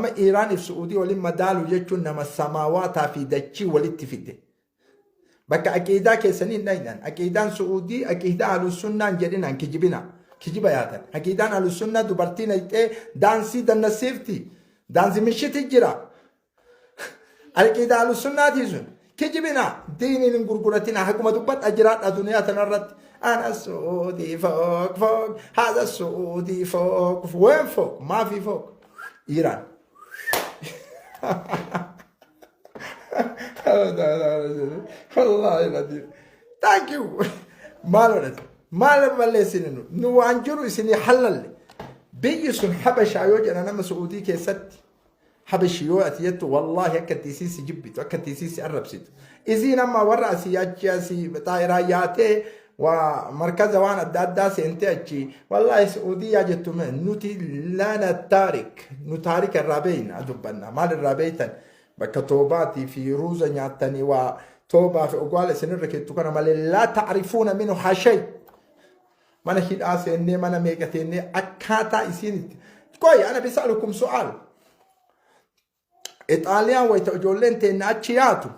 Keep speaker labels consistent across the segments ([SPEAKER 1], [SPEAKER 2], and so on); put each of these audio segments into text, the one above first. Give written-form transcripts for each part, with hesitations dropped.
[SPEAKER 1] Amma Iiraaniif Su'uudii waliin madaalu jechuun nama samaawaataa fi dachii walitti fide. Bakka aqiidaa keessanii hin dhaynan. Aqiidaan Su'uudii aqiidaa Ahlusunnaa hin jedhinaan kijibina. Kijiba yaatan. Aqiidaan Ahlusunnaa dubartii nayxee daansii dannasiifti. Daansi mishiti jira. Aqiidaa Ahlusunnaatii sun. Kijibina. Diiniin hin gurguratina. Haquma dubbadha jiraadha duniyaa tanarratti. Ana Su'uudii فوق فوق. هذا Su'uudii فوق. وين فوق؟ ما في فوق. Iiraan. Wallaahi latiif. Thank you. Maal godhate? Maal balleessine nu? Nu waan jiru isinii halalle. Biyyi sun Habashaa yoo jedhan nama Su'uudii keessatti Habashi yoo ati jettu wallaahi akka itti isiin si jibbitu akka itti isiin si arrabsitu. Isiin amma warra asii achi asii xaayiraa yaatee waa markaza waan adda addaa seentee achi wallaahi Su'uudiyyaa jettu mee nuti lana taarik nu taarika irraa beeyna dubbanna maal irraa beeytan bakka toobaatii fi ruuza nyaattanii waa toobaa fi ogwaala isinirra keettu kana malee laa ta'rifuuna minhu hashay mana hidhaa seennee mana meeqa seennee akkaataa isiin itti qoy ana bisalukum su'aal Ixaaliyaan wayita ijoolleen teenna achi yaatu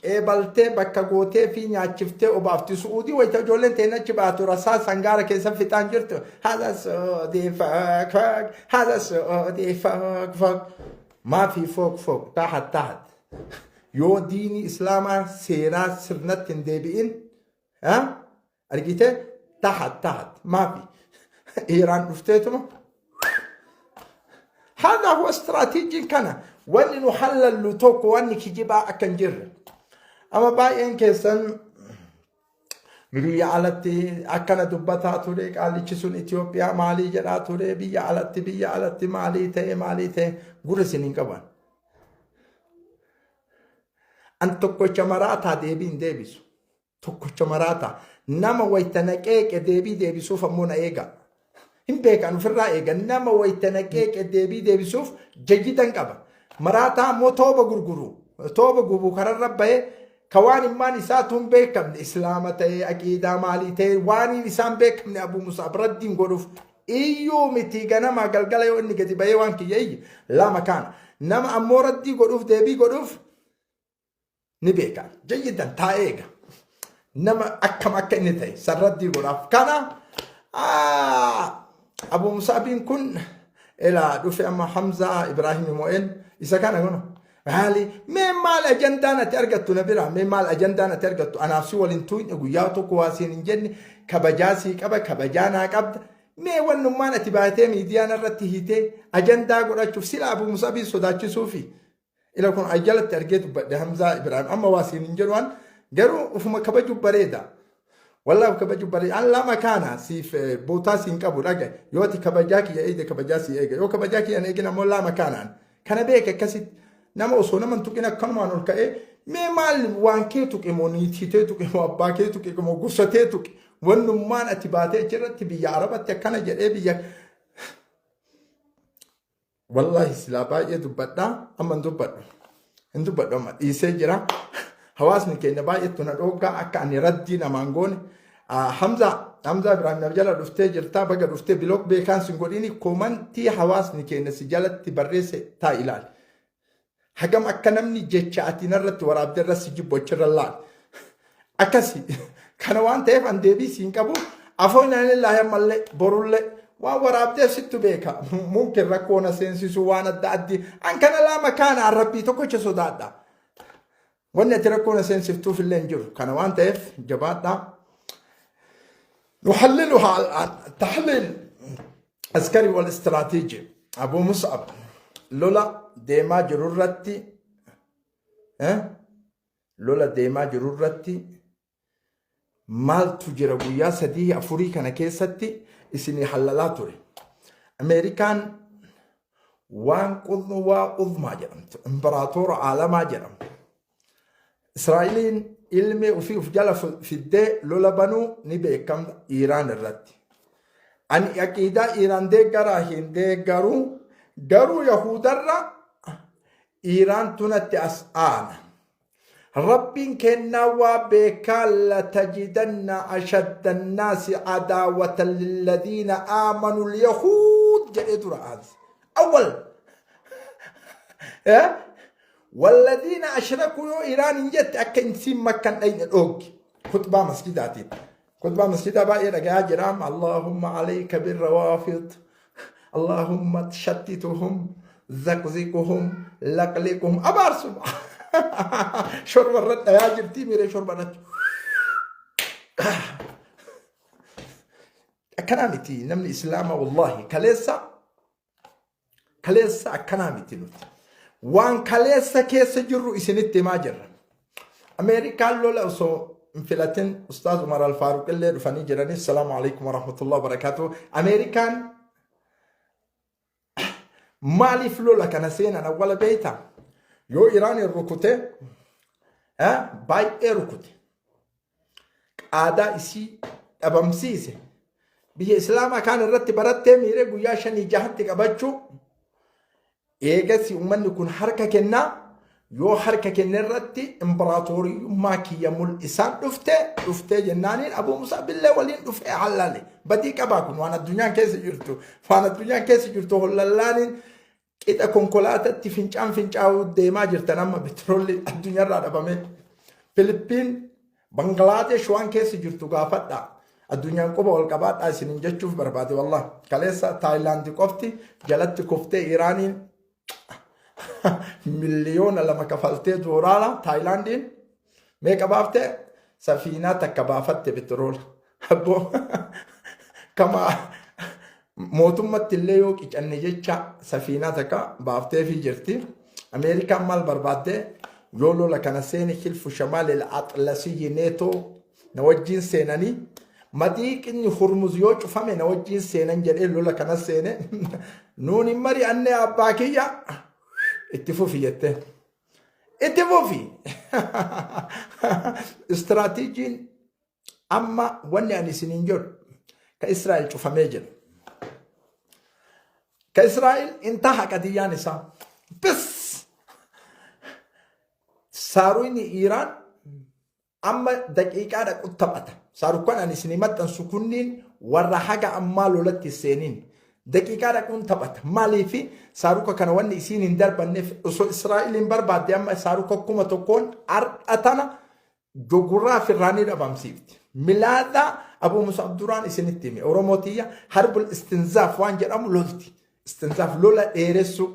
[SPEAKER 1] qeebaltee bakka gootee fi nyaachiftee obaafti. Su'uudii wayita ijoolleen teenna achi baatu rasaa sangaara keessa fixaan jirtu. Haala su'uudii فوق فوق haala su'uudii فوق فوق. ما في فوق فوق تحت تحت. Yoo diinii islaamaa seeraa sirnatti hin deebi'in argite تحت تحت ما في. Iiraan dhufteetuma هذا هو استراتيجي kana wanni nu hallallu tokko wanni kijibaa akka hin jirre. Amma baay'een keessan biyya alatti akkana dubbataa ture, qaalichi sun Itoophiyaa maalii jedhaa ture, biyya alatti biyya alatti maalii ta'e maalii ta'e, gurra isin hin qaban. An tokkocha maraataa deebii hin deebisu. Tokkocha maraataa nama wayita na qeeqe deebii deebisuuf ammoo na eega. Hin beekan ofirraa eega. Nama wayita na qeeqe deebii deebisuuf jayyidan qaba. Maraataa ammoo tooba gurguru tooba gubu kararra bahee ka waan immaan isaatu hin beekamne islaama ta'ee aqiidaa maalii ta'ee waan isaan beekamne Abuu Musaab raddiin godhuuf iyyuu miti. Ganamaa galgala yoo inni gadi bahee waan kiyya iyye lama kaana nama ammoo raddii godhuuf deebii godhuuf ni beeka. Jayyidan taa'ee eega. Nama akkam akka inni ta'e sarraddii godhaaf. Kana Abu Musaabiin kun ilaa dhufe amma Hamzaa Ibraahim Mo'een isa kana kun maali mee maal ajandaan ati argattu na biraa, mee maal ajandaan ati argattu? Anaaf si waliin tuugne guyyaa tokko waa siin hin jenne. Kabajaa sii qaba, kabajaa naa qabda. Mee wannummaan ati baatee miidiyaan irratti hiitee ajandaa godhachuuf sila Abu Musaabiin sodaachisuufi. Ila kun jalatti argee dubbadhe. Hamzaa Ibrahim amma waa siin hin jedhu, an garuu ufuma kabaju bareeda. Wallahi kabaju bareeda. An lama kaana siif bootaa siin qabu dhaga. Yoo ati kabajaa kiyya eegde kabajaa sii eega. Yoo kabajaa kiyya hin eegin ammoo lama kaanaan. Kana beeka akkasitti nama osoo nama hin tuqin akkanumaan ol ka'ee mee maal waan kee tuqe moo niitii tee tuqe moo abbaa kee tuqe moo gosa tee tuqe, wannummaan ati baatee achirratti biyya Arabatti akkana jedhee biyya. Wallahi silaa baay'ee dubbadhaa, amma hin dubbadhu. Hin dubbadhu, amma dhiisee jira. Hawaasni keenya baay'eetu na dhooggaa akka ani raddii namaan goone. Hamza Hamza Ibrahim na jala dhuftee jirtaa, baga dhuftee. Block beekaan sin godhini, komantii hawaasni keenya si jalatti barreesse taa ilaali. Hagam akka namni jecha ati narratti waraabde irra si jibbu achirra laali. Akkasi kana waan ta'eef an deebii siin qabu. Afoon ilaahi ammallee borullee waan waraabdeef sittu beeka. Mumkin rakkoo na seensisu waan adda addi. An kana lama kaana an rabbii tokkicha sodaadha. Wanni ati rakkoo na seensiftuuf illee hin jiru. Kana waan ta'eef jabaadha. نحللها الآن تحليل عسكري والاستراتيجي. أبو مصعب lola deemaa jirurratti, lola deemaa jirurratti maaltu jira? Guyyaa sadii afurii kana keessatti isinii hallalaa ture. Ameerikaan waan قوة عظمى jedhamtu, imbaraatoora aalamaa jedhamu. Israa'eliin ilmee ofii of jala fiddee lola banuu ni beekamta Iiraan irratti. Ani aqiidaa Iiraan deeggaraa hin deeggaru, garuu Yahudarra Iiraan tunatti as aana. Rabbiin kennaa waa beekaa لتجدن أشد الناس عداوة للذين آمنوا اليهود jedhee dura aanse. Awwal Eh? Walladiina ashrakuu yoo Iraan hin jette akka insiin makkan dhayne dhooggi. Khutbaa masjidaatiin. Khutbaa masjidaa baay'ee dhagayaa jira. Allahumma alayka birrawaafid. Allahumma shattituhum, zaqziquhum, laqliquhum. Abaarsuma. Shorba irra dhayaa jirtii miiree shorba irratti. Akkanaa miti namni Islaamaa wallahi kaleessa kaleessa akkanaa miti nuti. Waan kaleessa keessa jirru isinitti himaa jirra. Ameerikaan lola osoo hin filatin Ustaaz Umar Alfaaruq illee dhufanii jiranii. Salaamu alaikum warahmatullahi wabarakatuh. Ameerikaan maaliif lola kana seenan awwala beektaa? Yoo Iraan hin rukute baay'ee rukute. Qaadaa isii dhabamsiise. Biyya Islaamaa kaan irratti barattee miiree guyyaa shanii jahatti qabachuu eegasi uummanni kun harka kennaa yoo harka kenne irratti imbiraatooriyummaa kiyya mul'isaan dhufte dhuftee jennaaniin Abuu Musaa billee waliin dhufee hallale badii qabaa kun waan addunyaan keessa jirtu waan addunyaan keessa jirtu hollallaaniin qixa konkolaatatti fincaan fincaa'uu deemaa jirtan amma petroolli addunyaarraa dhabame. Filipiin Bangilaadesh waan keessa jirtu gaafadha. Addunyaan quba wal qabaadhaa isiniin jechuuf barbaade wallah. Kaleessa Taayilaandi qofti jalatti kuftee Iraaniin 2 miliyoona kafaltee dooraala Taayilaandiin meeqa baafte safiinaa takka baafatte petroola. Abboo kama mootummatti illee yoo qicanne jecha safiinaa takka baafteefii jirti. Ameerikaan maal barbaadde yoo lola kana seene hilfu shamaalil atlasiyyi neetoo na wajjin seenanii madiiqni hurmuz yoo cufame na wajjin seenan jedhee lola kana seene nuun hin mari'anne abbaa kiyya itti fufi jette. Itti fufi. Istiraatiijiin amma wanni ani isiniin jedhu ka Israa'el cufamee jira. Ka Israa'el intaha qadiyyaan isaa. Bis! Saaruun Iiraan amma daqiiqaa dhaqu taphata. Saarukkan ani isinii maxxansu kunniin warra haga ammaa lolatti seeniin. Daqiiqaa dhaquun taphata. Maaliif saaruka kana wanni isiin hin darbanneef osoo Israa'eliin barbaadde amma saaruka 1000n har'a tana jogurraa firraa ni dhabamsiifti. Milaadhaa Abuu Musab duraan isinitti hime. Oromoo tiyya harbul istinzaaf waan jedhamu lolti. Istinzaaf lola dheeressuu.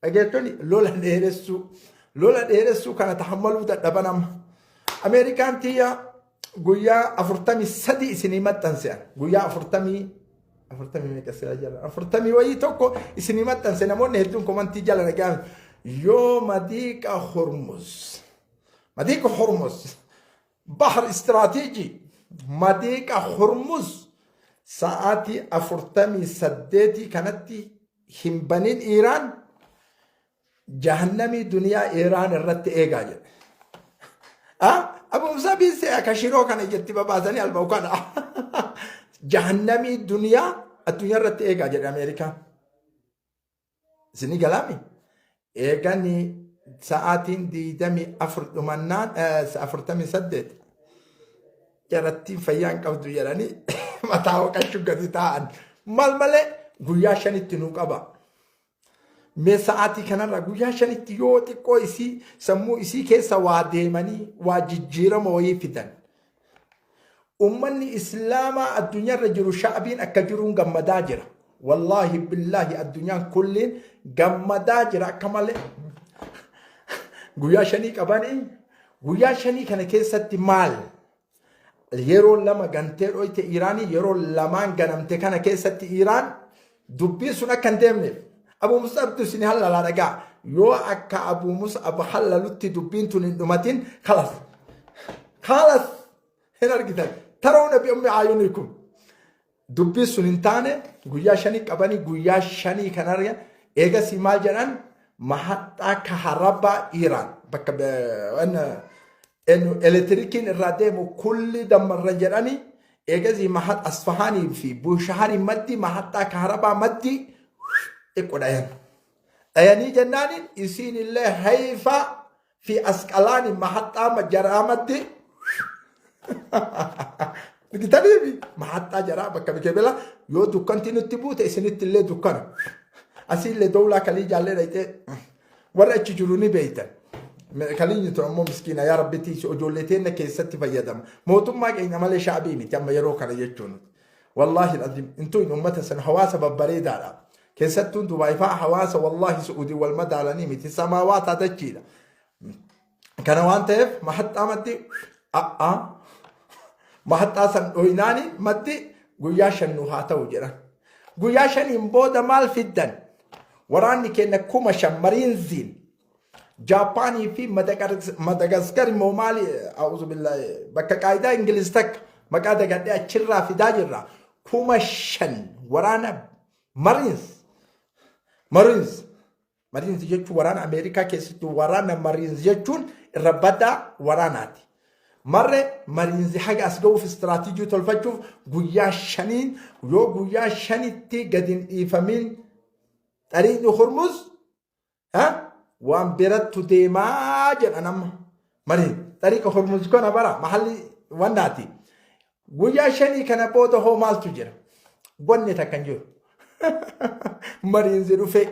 [SPEAKER 1] Dhageettonni lola dheeressuu. Lola dheeressuu kana tahammaluu dadhaban amma. Ameerikaan tiyya guyyaa 43 isinii maxxanse. Guyyaa afurtamii afurtamii meeqa sila jala afurtamii wayii tokko isinii maxxanse namoonni hedduun komantii jala nagaan yoo madiiqa Hormuz. Madiiqa Hormuz. Bahar istiraatiijii. Madiiqa Hormuz sa'aatii 48 kanatti hin banin Iiraan jahannamii duniyaa Iiraan irratti eegaa jedhe. Abu Musaa biisee akka shiroo kana ijatti babaasanii alba'u kana. Jahannamii duniyaa addunyaa irratti eegaa jedhe Ameerikaan. Isinii galaami? Eeganii sa'aatiin 24 dhumannaan 48 jarattiin fayyaa hin qabdu jedhanii mataa hooqachuu gadi taa'an. Maal malee guyyaa shanitti nuu qaba. Mee sa'aatii kanarra guyyaa shanitti yoo xiqqoo isii sammuu isii keessa waa deemanii waa jijjiirama wayii fidan. Ummanni Islaamaa addunyaarra jiru sha'abiin akka jiruun gammadaa jira. Wallaahi billaahi addunyaan kulliin gammadaa jira akka malee. Guyyaa shanii qabanii guyyaa shanii kana keessatti maal? Yeroo lama gantee dhoyte Iiraanii yeroo lamaan ganamte kana keessatti Iiraan dubbiin sun akka hin deemneef Abu Mus'abtu isin hallalaa dhagaa yoo akka Abu Mus'ab hallalutti dubbiin tun hin dhumatin kalas kalas hin argitan tarawna bi ummi ayunikum dubbiin sun hin taane guyyaa shanii qabanii guyyaa shanii kanarra eegasii maal jedhan mahaxxaa kaharabaa Iiraan bakka elektirikiin irraa deemu kulli dammarra jedhanii eegasii mahat Asfahaanii fi Bushaharii maddi mahaxxaa kaharabaa maddi xiqqo dhayan. Dhayanii jennaaniin isiin illee Hayfaa fi Asqalaani mahaxxaa jaraa maddi Bitaniifi mahaxxaa jaraa bakka bikebela yoo dukkanti nutti buute isinitti illee dukkana. Asiillee dowlaa kalii jaallee dhayxee Warra achi jiru ni beeytan. Kaliinyi tun ammoo miskiina yaa rabbi tiisi ijoollee teenna keessatti fayyadama. Mootummaa keenya malee shaabii miti amma yeroo kana jechuun. Wallaahi alazim intuun uummata sana hawaasa babbareedaadha. Keessattuu Dubaay fa'aa hawaasa wallaahi Su'uudii wal madaalanii miti samaawaataa dachiidha. Kana waan ta'eef mahaxxaa maddi a'aa mahaxxaa san dhoynaani maddi guyyaa 5 nu haa ta'u jedhan. Guyyaa 5n booda maal fiddan? Waraanni keenya 5,000 mariinziin Jaappaanii fi Madagaskar immoo maali a'uuzu billaahi bakka qaayidaa Ingiliz takka maqaa dagadhee achirraa fidaa jirra. 5,000 waraana Mariins Mariins Mariins jechuun waraana Ameerikaa keessatti waraana Mariins jechuun irra badaa waraanaati. Marre Mariinzi haga as ga'uuf istiraatiijii tolfachuuf guyyaa 5n yoo guyyaa 5tti gadi hin dhiifamin xariiqni Hormuz waan birattu deemaa jedhan amma. Mariin xariiqa Hormuz kana bara mahalli wannaati. Guyyaa 5 kana booda hoo maaltu jira? Wanni takka hin jiru. Mariinzi dhufee.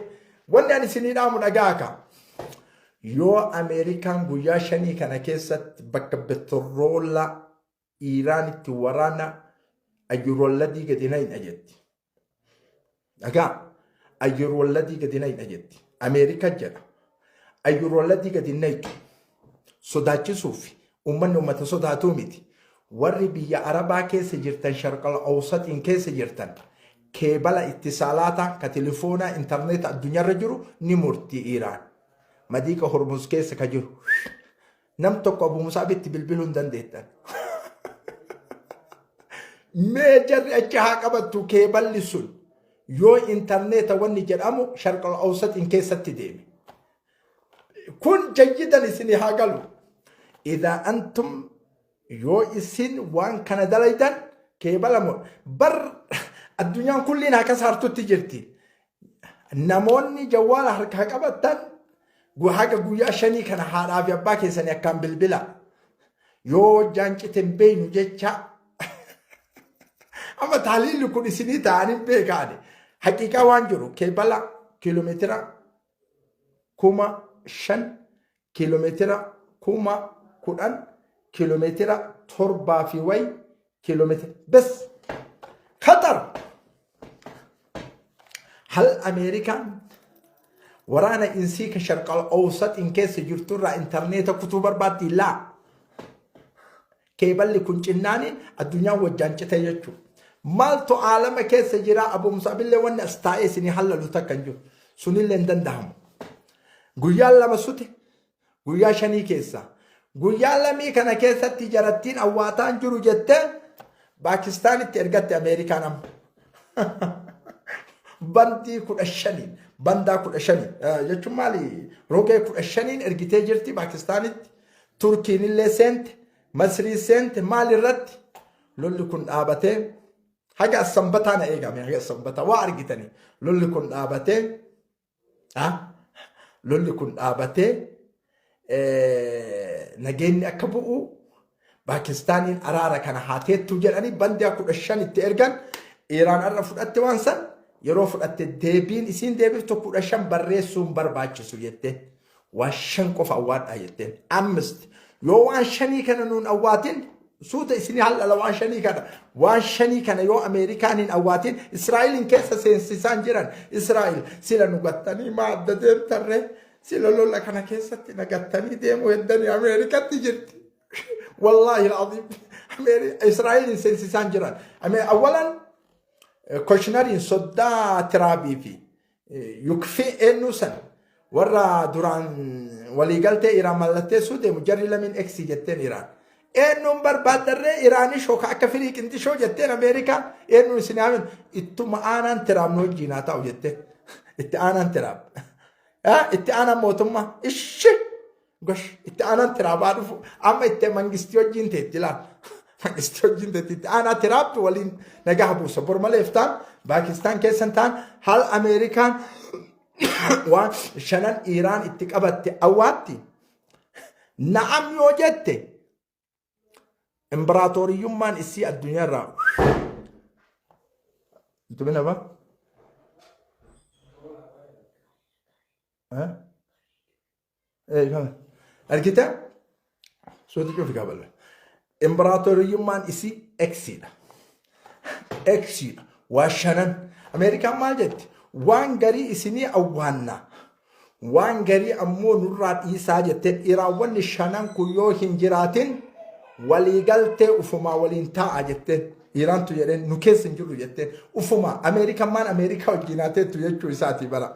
[SPEAKER 1] Wanni ani isinii dhaamu dhagaa ka. Yoo Ameerikaan guyyaa 5 kana keessatti bakka petroola Iiraanitti waraana ayyurwalladii gadi nayna jetti. Dhagaa ayyurwalladii gadi nayna jetti. Ameerika jedha. Ayyurwalladii gadi naytu. Sodaachisuuf uummanni uummata sodaatuu miti. Warri biyya Arabaa keessa jirtan sharqal awsaxiin keessa jirtan keebala ittisaalaataa ka telefoonaa intarneeta addunyaarra jiru ni murti Iiraan. Madiiqa Hormuz keessa ka jiru. Nam tokko Abu Musaabitti bilbiluu hin dandeettan. Mee jarri achi haa qabattu keeballi sun yoo intarneeta wanni jedhamu sharqal awsaxiin keessatti deeme. Kun jayyidan isinii haa galu. Idaa antum yoo isin waan kana dalaydan keebala moo bar addunyaan kulliin akka saartutti jirti. Namoonni jawwaala harkaa qabattan haga guyyaa 5 kana haadhaa fi abbaa keessanii akkaan bilbila. Yoo hojjaan cite hin beeynu jecha amma taaliilli kun isinii ta'anii beekaani. Haqiiqaa waan jiru keebala kiiloomeetira 5,000 kiiloomeetira 10,000 kiiloomeetira 7 fi wayi kiiloomeetira bes Qatar hal Ameerikaan waraana insii ka sharqal awsaxiin keessa jirturraa intarneeta kutuu barbaaddi laa keeballi kun cinnaaniin addunyaan wajjaan cite jechuudha. Maaltu aalama keessa jira Abu Musaabillee wanni as taa'ee isinii hallalu takka hin jiru. Sunillee hin danda'amu. Guyyaan 2 sute guyyaa 5 keessa. Guyyaa lamii kana keessatti jarattiin awwaataan jiru jettee Paakistaanitti ergatte Ameerikaan amma. Bandii 15n bandaa 15 jechuun maali rogee 15n ergitee jirti Paakistaanitti. Turkiin illee seente, Masrii seente maal irratti lolli kun dhaabatee haga as sanbataa na eegame haga as sanbataa waa argitanii lolli kun dhaabatee lolli kun dhaabatee nageenyi akka bu'u Paakistaaniin araara kana haa teettu jedhanii bandiyaa 15 itti ergan Iraan har'a fudhatte waan san yeroo fudhatte deebiin isiin deebiftu 15 barreessuun barbaachisu jette. Waan 5 qofa awwaadhaa jetteen. Ammist yoo waan 5 kana nuun awwaatin suuta isinii hal'ala waan 5 kana waan 5 kana yoo Ameerikaan hin awwaatin Israa'eliin keessa seensisaan jiran Israa'el sila nu gattanii maa adda deemtarree sila lola kana keessatti na gattanii deemuu heddanii Ameerikatti jirti. Wallaahi al'aziim Israa'eliin seensisaan jiran. Awwalan Koshnariin soddaa Tiraabii fi Yukfii eenyuu san warra duraan waliigaltee Iraan mallatteessuu deemu jarri lamiin eksi jetteen Iraan. Eenyuun barbaaddarree Iraanii shooka akka firii qinxishoo jetteen Ameerikaan eenyuun isin haamin ittuma aanaan Tiraam nu wajjin haa ta'u jetteen. Itti aanaan Tiraam. Itti aanaan mootummaa ishi gosh itti aanaan Tiraabaa dhufu amma itti mangistii wajjin teetti laal. Mangistii wajjin teetti itti aanaa Tiraabtu waliin nagaa buusa. Bor malee iftaan Paakistaan keessan ta'an haal Ameerikaan waan shanan Iraan itti qabatte awwaatti. Na'am yoo jette imbiraatooriyyummaan isii addunyaarraa. Tumina ba? Argite? Suuti cufi kabala. Imbaraatoriyyummaan isii Eksiidha. Eksiidha. Waa shanan. Ameerikaan maal jetti? Waan garii isinii awwaannaa. Waan garii ammoo nurraa dhiisaa jetteen Iraawwanni shanan kun yoo hin jiraatin waliigaltee ufumaa waliin taa'a jetteen. Iraantu jedheen nu keessa hin jirru jetteen ufumaa Ameerikaan maan Ameerikaa wajjin haa teettu jechuu isaatii bara.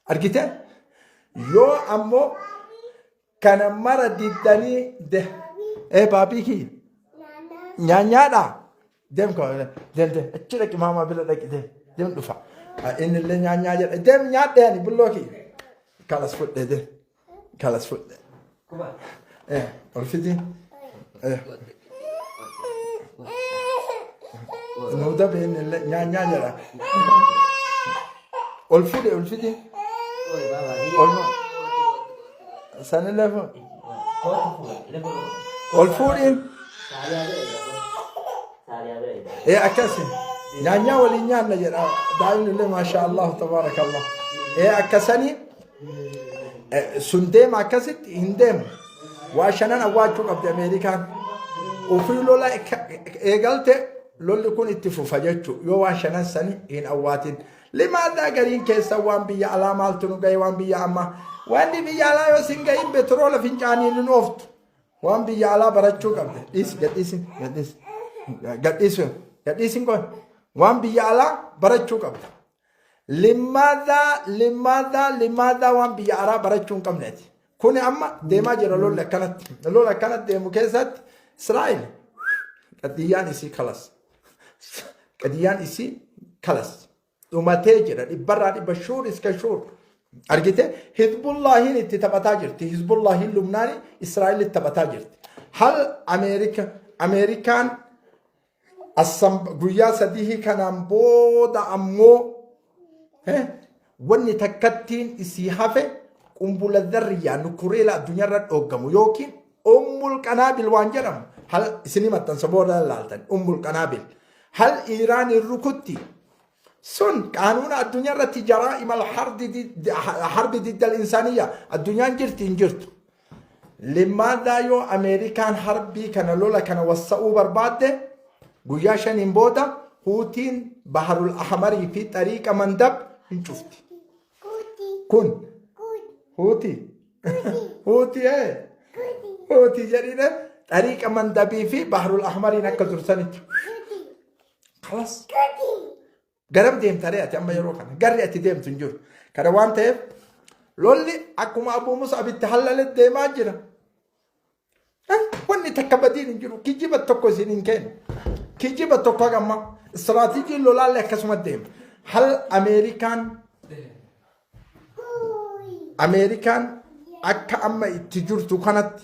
[SPEAKER 1] Argite? Yoo ammoo kana mara diddanii de ee baabii kiyya nyaanyaadha deem ka deem deem achi dhaqi maamaa bira dhaqi deem deem dhufa inni illee nyaanyaa jedha deem nyaadhe ani bulloo kiyya kalas fudhe deem kalas fudhe ee ol fidi ee nuu dabe inni illee nyaanyaa jedha ol fudhe ol fidi ol Sanillee fuudhi. Ol fuudhi. Ee akkasi. Nyaanyaa waliin nyaanna jedha. Daa'imni illee maashaa Allah tabaarakallah. Ee akkasanii sun deema akkasitti hin deemu. Waa shanan awwaachuu qabdi Ameerikaan. Ofii lola eegalte lolli kun itti fufa jechuu yoo waan shanan sani hin awwaatin. Limaadaa gariin keessan waan biyya alaa maaltu nu gahe waan biyya ammaa. Wanni biyya alaa yoo sin gahin betroola fincaaniin hin ooftu. Waan biyya alaa barachuu qabda. Dhiisi gadhiisi gadhiisi gadhiisi gadhiisi qoy. Waan biyya alaa barachuu qabda. Limaadaa limaadaa limaadaa waan biyya alaa barachuu hin qabneeti. Kuni amma deemaa jira lolli akkanatti. Lola akkanatti deemu keessatti Israa'el qadiyyaan isii kalas. Qadiyyaan isii kalas. Dhumatee jira dhibbarraa dhibba shuur iska shuur. Argite Hizbullaahiin itti taphataa jirti. Hizbullaahiin Lubnaani Israa'el itti taphataa jirti. Hal Ameerika Ameerikaan Assam guyyaa sadihii kanaan booda ammoo wanni takkattiin isii hafe qumbula dharriyyaa nukureela addunyaarra dhooggamu yookiin ummul qanaabil waan jedhamu hal isinii maxxansa booda laaltan ummul qanaabil hal Iiraan hin rukutti sun qaanuuna addunyaa irratti jaraa'imal harbi diddal insaaniyya addunyaan jirti hin jirtu. Limmaadaa yoo Ameerikaan harbii kana lola kana wassa'uu barbaadde guyyaa shaniin booda Huutiin Baharul Ahmarii fi Xariiqa Mandab hin cufti. Kun Huutii Huutii ee Huutii jedhine Xariiqa Mandabii fi Baharul Ahmariin akka dursanitti. Kalas. Garam deemta ree ati amma yeroo kana? Garri ati deemtu hin jiru. Kana waan ta'eef lolli akkuma Abuu Mus'ab itti hallale deemaa jira. Wanni takka badiin hin jiru. Kijiba tokko isin hin kennu. Kijiba tokko haga ammaa. Istiraatiijiin lolaallee akkasuma deema. Hal Ameerikaan Ameerikaan akka amma itti jirtu kanatti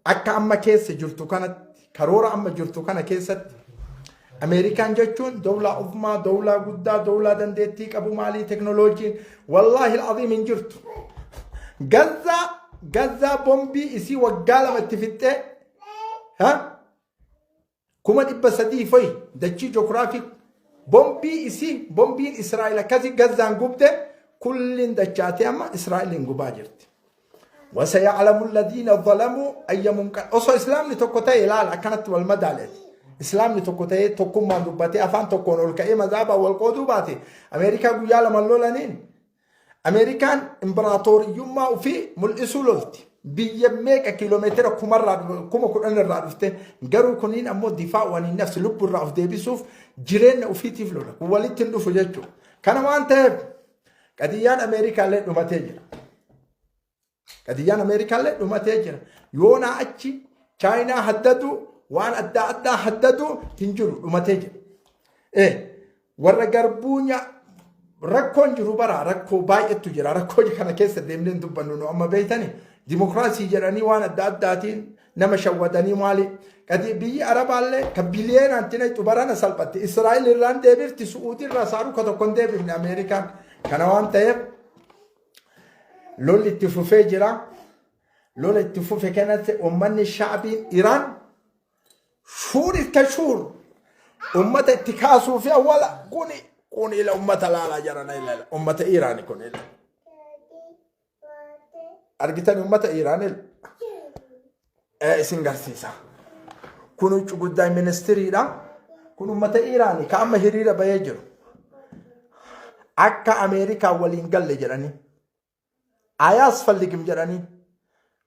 [SPEAKER 1] Akka amma keessa jirtu kanatti, karoora amma jirtu kana keessatti, Ameerikaan jechuun dawlaa ufmaa, dawlaa guddaa, dawlaa dandeettii qabu maalii teknooloojiin wallaahi al'aziim hin jirtu. Gazzaa Gazzaa bombii isii waggaa lama itti fixxee ha? 300,000 fa'i dachii joogiraafii bombii isii bombiin Israa'el akkasii Gazzaan gubde kulliin dachaatee amma Israa'eliin gubaa jirti. Wasaya'lamu alladhiina zalamuu ayya munqal osoo islaamni tokko ta'e ilaala akkanatti wal madaaleeti. Islaamni tokko ta'ee tokkummaan dubbatee afaan tokkoon ol ka'ee mazaabaan wal qooduu baate Ameerikaa guyyaa lama lolaniin Ameerikaan imbiraatooriyyummaa ofii mul'isuu lolti. Biyya meeqa kiiloomeetira kumarraa 10,000 irraa dhufte garuu kuniin ammoo difaa waniin nafsi lubbu irraa of deebisuuf jireenya ofiitiif lola. Kun walitti hin dhufu jechuudha. Kana waan ta'eef qadiyyaan Ameerikaallee dhumatee jira. Qadiyyaan Ameerikaallee dhumatee jira. Yoonaa achi Chaayinaa haddadu waan adda addaa haddadu hin jiru dhumatee jira. Warra garbuu rakkoon jiru bara rakkoo baay'eetu jira. Rakkoo kana keessa deemnee hin dubbannu nu amma beektani. Dimokiraasii jedhanii waan adda addaatiin nama shawwadanii maali. Qadi biyyi Arabaallee kan biliyeenaan tinayxu barana salphatti. Israa'el irraan deebifti Su'uudii irraa saaruka tokko hin deebifne Ameerikaan. Kana waan ta'eef lolli itti fufee jira. Lola itti fufe kanatti uummanni shaabiin Iraan shuur itti shuur ummata itti kaasuu fi awwala kuni kun ila ummata laalaa jarana ilaala ummata Iraani kun ila. Argitanii uummata Iiraanil isin garsiisa. Kun huccu guddaa ministiriidha. Kun uummata Iiraanii ka amma hiriira bahee jiru. Akka Ameerikaa waliin galle jedhanii. Ayaasfalligim jedhanii.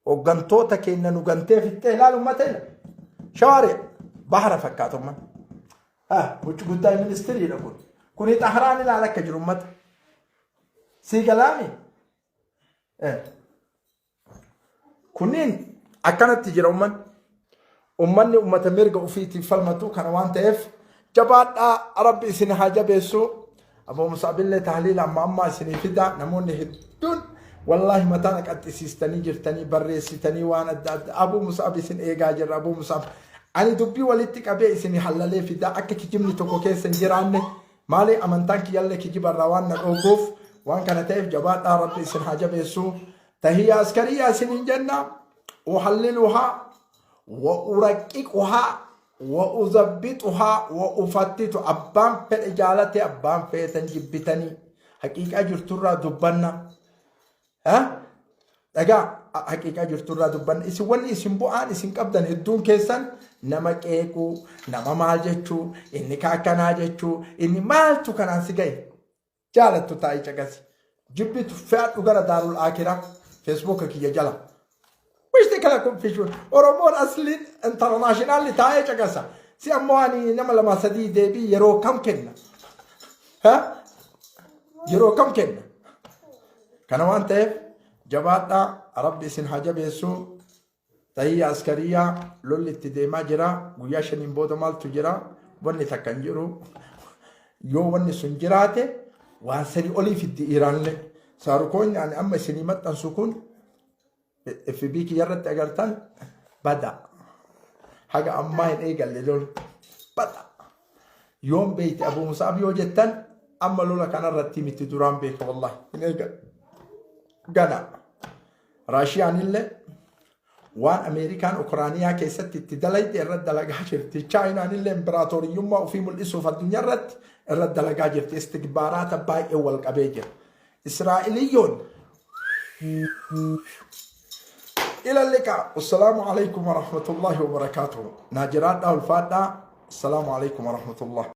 [SPEAKER 1] Hooggantoota keenya nu gantee fixxee ilaalu uummata ila. Shawaari'a. Bahara fakkaata uummanni. Huccu guddaa ministiriidha kun. Kuni Xahraan ilaala akka jiru uummata. Sii galaami? Kunniin akkanatti jira uummanni. Uummanni uummata mirga ofiitiif falmatu kana waan ta'eef jabaadhaa rabbi isin haa jabeessu. Aboo Musaabillee tahliila amma ammaa isinii fida namoonni hedduun wallaahi mataa na qaxxisiistanii jirtanii barreessitanii waan adda adda Abuu Musaab isin eegaa jirra Abuu Musaab. Ani dubbii walitti qabee isin hallalee fida akka kijibni tokko keessa hin jiraanne maali amantaan kiyyallee kijibarraa waan na dhooguuf waan kana ta'eef jabaadhaa rabbi isin haa jabeessu. Tahiyya askariyaa isiniin jenna uhalliluhaa wa uraqqiquhaa wa uzabbixuhaa wa ufattitu abbaan fedhe jaalate abbaan feetan jibbitanii haqiiqaa jirturraa dubbanna. Dhagaa haqiiqaa jirturraa dubbanna. Isin wanni isin bu'aan isin qabdan hedduun keessan nama qeequu, nama maal jechuu, inni ka akkanaa jechuu, inni maaltu kanaan si gahe. Jaalattu taa'ii caqasi. Jibbitu fe'adhu gara daarul aakiraa feesbuuka kiyya jala. Wishti kana confusion. Oromoon asliin internationalli taa'ee caqasa. Si ammoo ani nama lama sadii deebii yeroo kam kenna? Ha? Yeroo kam kenna? Kana waan ta'eef jabaadhaa rabbi isin haa jabeessu. Tahiyya askariyaa lolli itti deemaa jira. Guyyaa shaniin booda maaltu jira? Wanni takka hin jiru. Yoo wanni sun jiraate waan sanii olii fiddi Iiraanillee. Saarukoonni ani amma isinii maxxansu kun FB kiyya irratti agartan bada. Haga ammaa hin eegalle lola. Bada. Yoom beekte Abuu Musaab yoo jettan amma lola kanarratti miti duraan beeka wallahi hin eegalle. Gana. Raashiyaanillee waan Ameerikaan Ukraaniyaa keessatti itti dalayte irratti dalagaa jirti. Chaayinaanillee imbiraatooriyyummaa ofii mul'isuuf addunyaa irratti irratti dalagaa jirti. Istikbaaraata baay'ee wal qabee jira. Israa'eliyyoon ila liqaa. Wassalaamu alaikum warahmatullahi wabarakaatuhu. Naa jiraadhaa ulfaadhaa. Assalaamu alaikum warahmatullah.